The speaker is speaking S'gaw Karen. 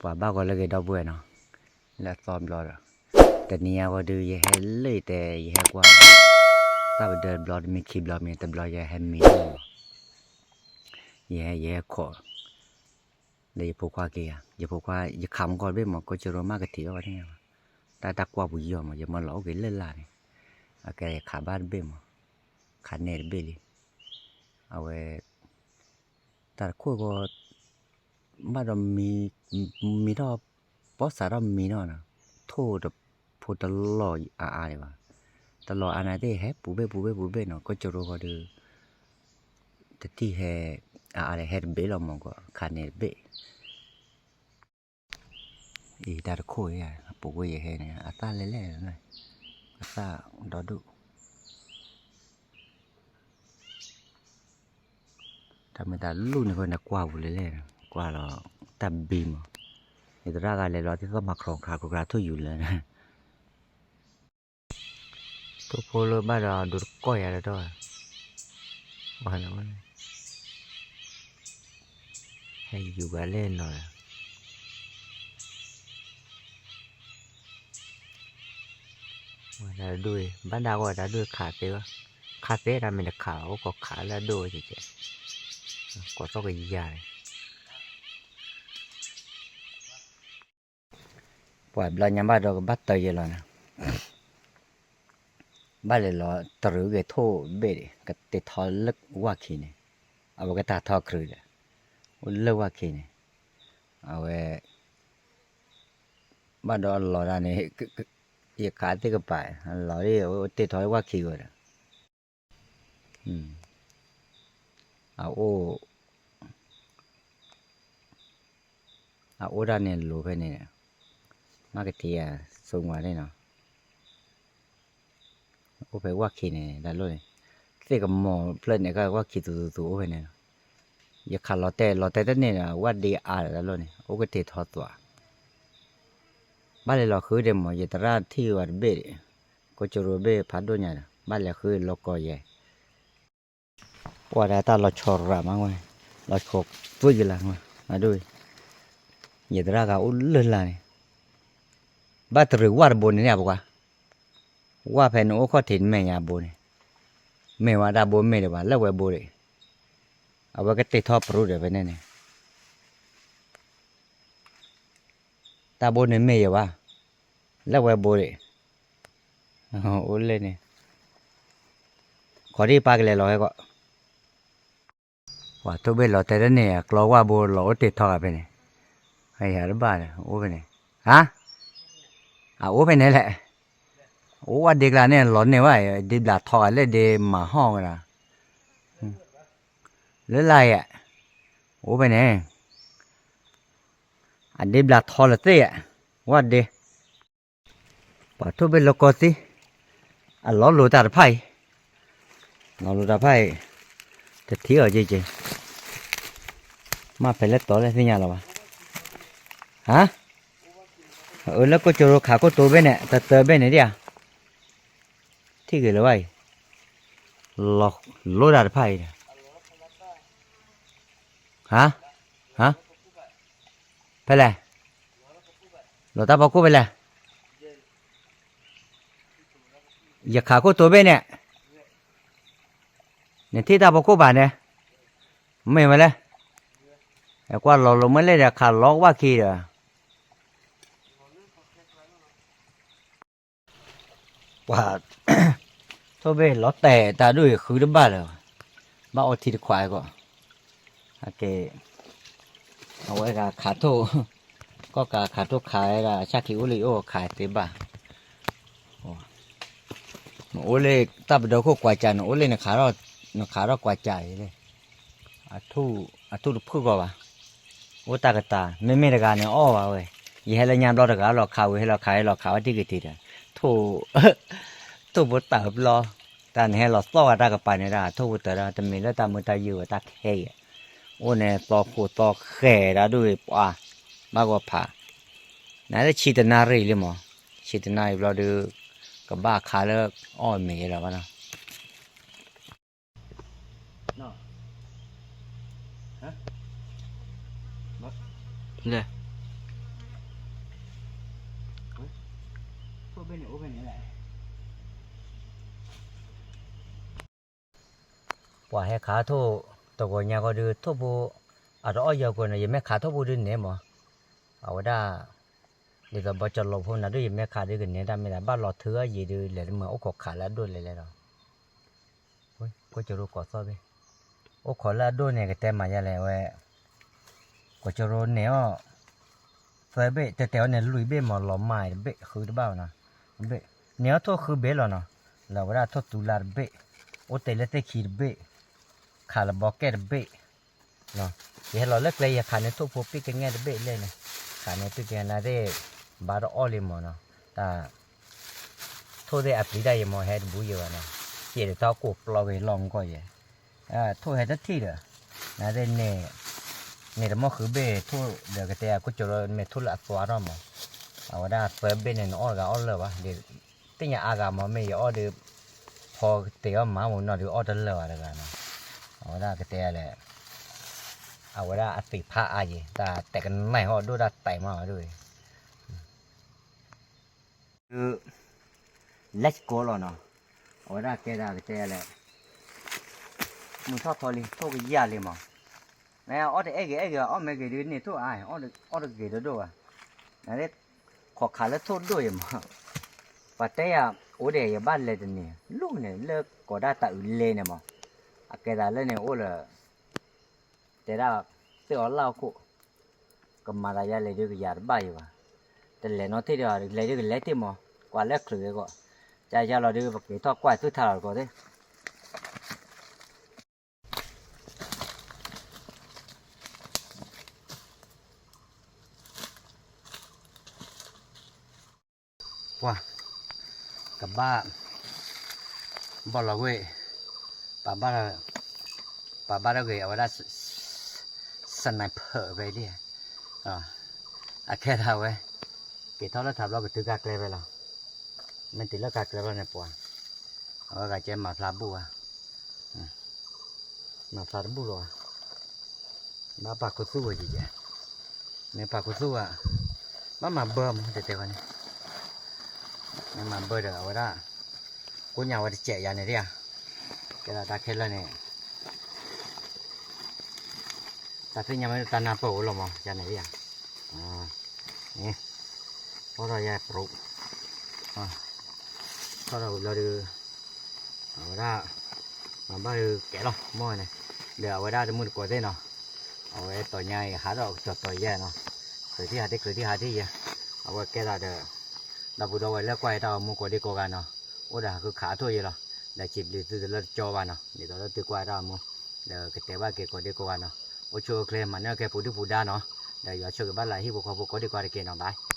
ပှၤဘၣ်ဂီၤလၢအဂ့ၤဒီပုၢ်ဝဲၢ်နီၤ, လၢအသီဘျီဒီး, တနံၤအံၤဝဲဒုး ယဟဲလၢယတဲ ယဟဲကွၢ်, တၢ်ပဒၢတဘျီတမံၤခံဘျီမံၤ တဘျီယဟဲမံလီၤမး, ယဟဲ ယဟဲခိး လၢယဖိခွါက့ၤဧါ, ယဖိခွါ ယခးမကီၢ်တဘ့ၣ်မး ကိးကရိမးကထံၣ်အီၣ်ဝဲန့ၣ်, တၢ်တၢ်ကွၢ်ပူၤယီၤမး ယမၢလီၤအိၣ်က့ၤလၢလာ်န့ၣ်, အကဲယခးဘၣ်တဘ့ၣ်မး, ခးနဲၣ်တဘ့ၣ်လံ, အဝဲ တၢ်တခိၣ်ဃီ ဘၣ်ဒီးမံ, မံထီၣ်, ပီၣ်စးထီၣ်မံထီၣ်နီၤ, ထိၣ်တဖိတလီၤအါအါဒံးဘၣ်, တလီၤအါန့ၣ်သ့ၣ်ဟဲပူၤဘ့ၣ်ပူၤဘ့ၣ်ပူၤဘ့ၣ်နီၤ ကိးကရိဃီဒီး, တထံၣ်ဟဲ, အါအါဒီးဟဲတဘ့ၣ်လီၤမးကီး ခးနဲၣ်တဘ့ၣ် အံၤတၢ်တခိၣ်ဧါ, အပူၤကွံာ်ယဟဲန့ၣ် အသၣ်လဲၣ်လဲၣ်, အသၣ်ဒီဒူၣ်, တၢ်မ့ၢ်တၢ်လူၢ်န့ၣ်ဃိန့ၣ် ကွၢ်ပူၤလဲၣ်လဲၣ်, ကွၢ်လီၤတၢ်ဘံမး, ယသရၣ်ဂၤလဲၤလီၤသ့ၣ်သီၣ်မၤခီခါခါခါထိၣ်ယူၤလၢ ထိၣ်ဖိလၢဘၣ်ဒီးဒိတကီၢ်ယၤတတီၢ်, ဟဲယူၤဂၤလဲၣ်နီၤ, တၢ်ဒိၣ်အံၤ ဘၣ်ဒၣ်ဂီၢ်တၢ်ဒိၣ်ခးသ့ဝဲ, ခးသ့တၢ်မ့ၢ်တခး အိၣ်ကီးခးလၢအဒိၣ်ဝဲကဲကဲ, ကိးသီၣ်ကယၤန့ၣ် ပှၤဘျီညါဘၣ်ဒီးကဘၣ်တၢ်ယဲလီၤန့ၣ်, ဘၣ်လဲၤလီၤတရံးဂ့ၤထိၣ်ဘ့ၣ်ဒံး ကတ့ထီလၢဝၣ်ခံန့ၣ်, အဝဲကတၢ်ထီကြုးဒီး, အိၣ်လၢဝၣ်ခံန့ၣ်, အဝဲ ဘၣ်ဒီးအလီၤတၢ်န့ၣ်, ယခးသ့ၣ်ကပၤ, အလီၤဒ်အိၣ်တ့ထီလၢဝၣ်ခံဝဲဒီး, အအိၣ် အအိၣ်ဒၣ်န့ၣ်လိၤဖဲန့ၣ်, မ့ၢ်ကထံၣ်ယၤ ဆိမးန့ၣ်နီၤ, အိၣ်ဖဲဝၣ်ခံန့ၣ် တၢ်လိၣ်န့ၣ်, သ့ၣ်ကမီၤဖျၢၣ်န့ၣ် ကဝၣ်ခံသူသူသူအိၣ်ဖဲန့ၣ်နီၤ, ယခးလီၤတဲာ်လီၤတဲာ်တန့ၢ်ဒီး ဝၣ်ဒ့အါဒီးတၢ်လိၣ်န့ၣ် အိၣ်ကတ့ထီသွး, ဘၣ်လဲၤလီၤဃုဒံးမး ယသရၣ်ထံၣ်ဝဲတဘ့ၣ်ဒံး, ကိးကရိဘ့ၣ်ဖးဒိၣ်ညါဒီး ဘၣ်လဲၤဃုလီၤကီးယဲ ပှၤဒၣ်တၢ်လီၤဆီရၤမးဝဲ, လီၤဆီသွံၣ်ယလၢဝဲ, အဒိ, ယသရၣ်ဂၤအိၣ်လၢလာ်န့ၣ်, ဘၣ်တရံးဝၣ်တဘိန့ၣ်န့ၣ်အပှၤ, ဝၣ်ဖဲန့ၣ်အိၣ်ခီၣ်ထံးနမဲာ်ညါဘိန့ၣ်, မ့ၢ်ဝဲဒၣ်ဘိမ့ၢ်ဒံးဘၣ် လၢဝဲဘိဒံး, အဝဲကတ့ထီပရူၣ်ဒီးဖဲန့ၣ်န့ၣ် တၢ်ဘိန့ၣ်မ့ၢ်ယဲဘၣ်, လၢဝဲဘိဒံး, အိၣ်လၢန့ၣ်, ခီဒံၣ်ပၢ်ကလဲၤလီၤဟဲကီး, ပှၤထိၣ်ဘ့ၣ်လီၤတဲာ်တန့ၢ် အကျီဝၣ်ဘိလီၤအိၣ်တ့ၢ်ထီဂၤဖဲန့ၣ်, ဟဲယၤတဘၣ်ဒီး အိၣ်ဖဲန့ၣ်, ဟါ, အအိၣ်ဖဲန့ၣ်လဲၣ်, အိၣ်ဝဲဒ့ကျါန့ၣ် လီၤန့ၢ်ဝဲ ဒ့ဘျးထီဂၤလၢဒ့မၤဟီၣ်ဝဲဒၣ်, လၢလာ်ယဲ, အိၣ်ဖဲန့ၣ် အဒ့ဘျးထီလၢသ့ၣ်ယဲ, ဝဲဒ့, ပှၤထိၣ်ဘ့ၣ်လီၤကီသံ, အလီၤလိၤတၢ်တဖၣ်အံၤ, လီၤလိၤတၢ်တဖၣ်အံၤ, တထံၣ်အီၤက့ၤက့ၤ, မ့ၢ်ဖဲလဲၣ်တီၤလဲၣ်သ့ၣ်ညါလီၤဘၣ်, ဟါ, အၢ လၢကိၣ်ကၠိရိခးခိၣ်တိဘ့ၣ်န့ၣ် တတၢဘ့ၣ်န့ၣ်ဒံးဧါ, ထံၣ်ဂ့ၤလၢၤဘၣ်အံၤ, လီၤလိၤတၢ်တဖၣ်အံၤဒီး, ဟါ, ဟါ, ဖဲလဲၣ်, လီၤတၢ်ဖီခိၣ်ဖဲလဲၣ်, ယခးခိၣ်တိဘ့ၣ်န့ၣ်, နထံၣ်တၢ်ဖီခိၣ်ဘၣ်န့ၣ်, မ့ၢ်ဝဲလဲၣ်, ကွၢ်လီၤလိၤမ့ၢ်လဲၣ်ဒီး ခးလီၤဝၣ်ခံဒီး ပှၤ ထိၣ်ဘ့ၣ်လီၤတဲာ်တၢ်ဒိၣ်အံၤဃုတဘၣ်လၢၤဘၣ်, ဘၣ်အီထံတခွးအံၤကီး, အကဲ, အဝဲဒၣ်ခးထိၣ်, ကီၢ်ကးခးထိၣ်ခးဝဲဒၣ် ဆၣ်ခံအိၣ်လၢယအိၣ်ခးသ့ဘၣ်, နအိၣ်လၢတၢ်ပဒိခိၣ်ကွၢ်ကၢ် နအိၣ်လၢနခးထီၣ်ကွၢ်ကၢ်အံၤလဲၣ်, အထူၣ်တဖုၣ်ဂီၢ်ဘၣ်, အိၣ်တၢ်ကတၢၢ် မ့မ့ၢ်တဂၤန့ၣ်အီၣ်ဘၣ်ဝဲ, ယဟဲလၢညါဘျီတဂၤလီၤခးဝံၤ ဟဲလီၤခး ဟဲလီၤခးဝဲတံၢ်က့ၤတံၢ်ဒီး, ထိၣ်, ထိၣ်ဖိတၢ်အဘျီ, တၢ်န့ၣ်ဟဲလီၤသီၣ်ဝဲတၢ်ကပၤန့ၣ်ဒၣ် ထိၣ်ဖိတၢ်ဒီး တမ့ၢ်လၢတၢ်မုာ်တၢ်ယုာ်ဝဲတၢ်ခဲအံၤ, အိၣ်န့ၣ်သီခိၣ်သီဃဲၤဒၣ်ဒိၣ်ပှၤ, ဘၣ်ဂီၤဖး, နလၢဆံတနၣ်ရံၣ်လံမး, ဆံတနၣ်ရံၣ်ဘျီဒီး, ကဘၣ်ခးလၢအီၣ်မ့ၤလီၤဘၣ်နီၤ လဲၣ်, ပှၤဟဲခးထိၣ် တဂီၤညါဃီဒီး ထိၣ်ဖိ အတအီၣ်ယီၤကွဲးနီၤ ယမ့ၢ်ခးထိၣ်ဖိဒုးနဲၣ်မး, အဝဲဒၣ် ဒ်သိးဘီကၠီလီၤဖိနၤဒိၣ် ယမ့ၢ်ခးဒုးကနဲၣ်တၢ်မ့ၢ်ဒၣ် ဘၣ်လီၤထုအီၣ်ယံာ်ဒုး လဲၤတမုာ်အိၣ်ခိးခးလၢအဒိၣ်လဲၤလဲၤဒီး ကွၢ်ကၠိရိကိးသီၣ်ဘ့ၣ် အိၣ်ခိးလၢအဒိၣ်န့ၣ် ကတဲမၤယါလဲၣ်ဝဲ, ကွၢ်ကၠိရိန့ၣ်အီၣ် သၢဘ့ၣ် တဲတဲအီၤန့ၣ် လွံၢ်ဘ့ၣ်မး လီၤမၢ်တဘ့ၣ် ဃုတဘၣ်နီၤ, ဘ့ၣ် န့ၣ်အီၣ်ထိၣ်ဃုဘ့ၣ်လီၤနီၤ, လၢဝဲဒၣ်ထိၣ်သူလါတဘ့ၣ်, အိၣ်တ့ၢ်လၢသ့ၣ်ခံတဘ့ၣ်, ခးလၢဘီကဲတဘ့ၣ် ယဟဲလီၤလၢကျဲ ယခးန့ၢ်ထိၣ်ဖိပ့ၢ်ကညဲၣ်တဘ့ၣ်လဲၣ်န့ၣ်, ခးန့ၢ်ပ့ၢ်ကညဲၣ်နၤသ့ၣ် ဘါတအီၣ်လံမးနီၤ, တၢ် ထိၣ်သ့ၣ်အပျံၤတၢ်ယမီၤဟဲတဘူးယံၤဘၣ်နီၤ, စံးဒ်တၢ်ကိၢ်ပျီဝဲလီၢ်မူကီၢ်ယဲၢ်, ထိၣ်ဟဲတထံၣ်ဒီး နၤသ့ၣ်န့ၣ် န့ၣ်တမီၢ်ဃုဘ့ၣ်ထိၣ်ဒီးကတဲယၤ ခိၣ်ကၠိရိမ့ၢ်ထိၣ်လၢအသွါထီၣ်မး, အဝဲဒၣ်သၢဘ့ၣ်န့ၣ် နအီၣ်တဂၤအီၣ်လၢာ်ဘၣ်, သ့ၣ်ညါအါဂၤမး မ့ၢ်ယအီၣ်ဒီး ဖီကတဲာ်အီၣ်မၤမူနီၤဒုးအီၣ်တလၢာ်ဘၣ်တဂၤနီၤ, အဝဲဒၣ်ကတဲလဲၣ် အဝဲဒၣ်အသ့ၣ်ဖးအါယံၤ တၢ်တဲကနၣ်ဟီၣ်ဒိၣ်တၢ်တဲမးဝဲဒၣ် Let's go လီၤနီၤ, အဝဲဒၣ်ကဲဒၣ်ကတဲလဲၣ်, မုၢ်ထီၣ်ထီလံ ထိၣ်ကယၢ်လံမး, နအီၣ်တအဲၣ်ဂ့ၤအဲၣ်ဂ့ၤ အီၣ်မ့ၢ်ဂ့ၤဒုးန့ၢ်ထိၣ်အါ အီၣ်တဂ့ၤတဒိၣ်ဘၣ်, နသ့ၣ် ခိးခးလၢထိၣ်ဒိၣ်ယံၤမး, ပှၤတဲယၤ အိၣ်ဒဲးယဘၣ်လဲၤတနံၤ လူၢ်န့ၣ် လၢကိးဒၣ်တၢ်အုးလဲန့ၣ်မး, အကဲသးလၢန့ၣ်အိၣ်လၢ တဲဒၣ် သ့ၣ်အီၤလၢအခိၣ်, ကမၤသးယၤလဲၤဒုးကယၤတဘၣ်ယံၤဘၣ်, တလဲၤနီတထံၣ်ဒီး လဲၤဒုးကလဲၤတ့ၢ်မး, ကွၢ်လၢချုးဂ့ၤကီး, ကယၤလီၤဒုး ပက့ၤထီၣ်ကွၢ်သုထးလီၤတကီးသ့ၣ် ပှၤ ကဘၣ် ဘီၣ်လီၤဝ့ၢ် ပာ်ဘၣ် ပာ်ဘၣ်ထီၣ်က့ၤ အဝဲဒၣ် sniper ဖဲလံ, အခဲဒၣ်ဝဲ က့ၤထီၣ်လၢထးဘျီကတုၤကါကျဲဖဲလီၤ, မ့ၢ်တုၤလၢကါကျဲဖဲန့ၣ်ပှၤ အဝဲဂၤကဲမၤဖျါဘူၣ်ဝဲ မၤဖျါတဘူၣ်လီၤ, ဘၣ်ပာ်ခူသူၣ်ဝဲယံၤယဲၢ်, မ့ၢ်ပာ်ခူသူၣ်ဝဲ, ဘၣ်မၤဘၢမး တဲတဲဝဲန့ၣ်, မ့ၢ်မၤဘၢဒီး အဝဲဒၣ် ကိးညါဝဲတစဲးယၤန့ၣ်ဒၣ်, ကဲဒၣ်တၢ်ခဲလၢာ်န့ၣ် တၢ်သ့ၣ်ညါမ့ၢ်တၢ်နၢ်ပၢၢ်အိၣ်လီၤမး ယၤန့ၣ်ဒၣ်, ထီၣ်ထီၣ်ယၤပြိး, ထီၣ်ထီၣ်ဝံၤလီၤဒီး အဝဲဒၣ် မၤဘၣ်ဒီးကဲလီၤ မ့ၢ်ဝဲန့ၣ်, ဒီးအဝဲဒၣ်တမုၢ်တကိးသ့ၣ်နီၤ, အဝဲတီၤညါအံၤဟးထီၣ်ကတီၤတီၤယဲၢ်နီၤ, ချုးထံၣ်ဟးထံၣ်ချုးထံၣ်ဟးထံၣ်ယဲၢ်, အဝဲကဲသးဒီး ဒီပုၢ်ဒီဝဲၢ်လၢကွၢ်ယတၢ်ဂီၤမူကိးဒံကိးဂၤနီၤ, အိၣ်ဒီးဟးဃုခးအထိၣ်ယဲၢ်လီၤ, ဒီးစံးဘျုးသုတလၢတကၠီဘၣ်နီၤ, ဒ်သိးလၢသုကွၢ်ယတၢ်ဂီၤမူ, ဒီးကတဲဘၣ်က့ၤကိးဒံကိးဂၤနီၤ, အိၣ်ဆူၣ်အိၣ်ချ့မၤနၢၤကဲပူၤဒုၣ်ပူၤဒါနီၤ, ဒီးယွၤဆိၣ်ဂ့ၤဘၣ်လၢဟံၣ်ဖိဃီဖိကိးဒံကိးဂၤတက့ၢ်နီၤ, bye.